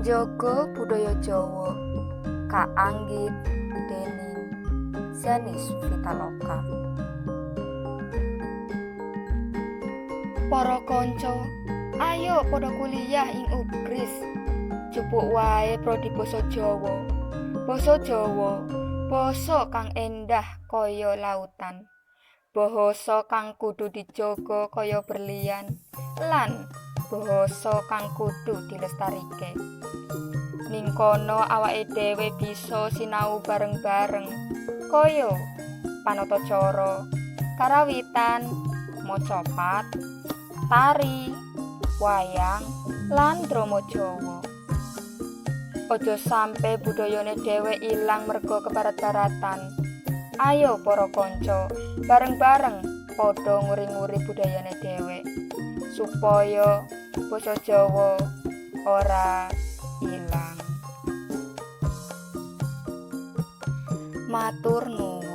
Njaga budaya Jawa kaanggit dening Zenis Vitaloka. Para kanca, ayo padha kuliah ing Upgris. Jupuk wae prodi basa Jawa. Basa Jawa, basa kang endah kaya lautan. Basa kang kudu dijaga kaya berlian lan basa kang kudu dilestarike. Ning kono awake dhewe bisa sinau bareng-bareng kaya panatacara, karawitan, macapat, tari, wayang, lan drama Jawa. Aja sampe budayane dhewe ilang merga kebarat-baratan. Ayo para kanca, bareng-bareng padha nguri-nguri budayane dhewe supaya basa Jawa ora ilang. Matur nuwun.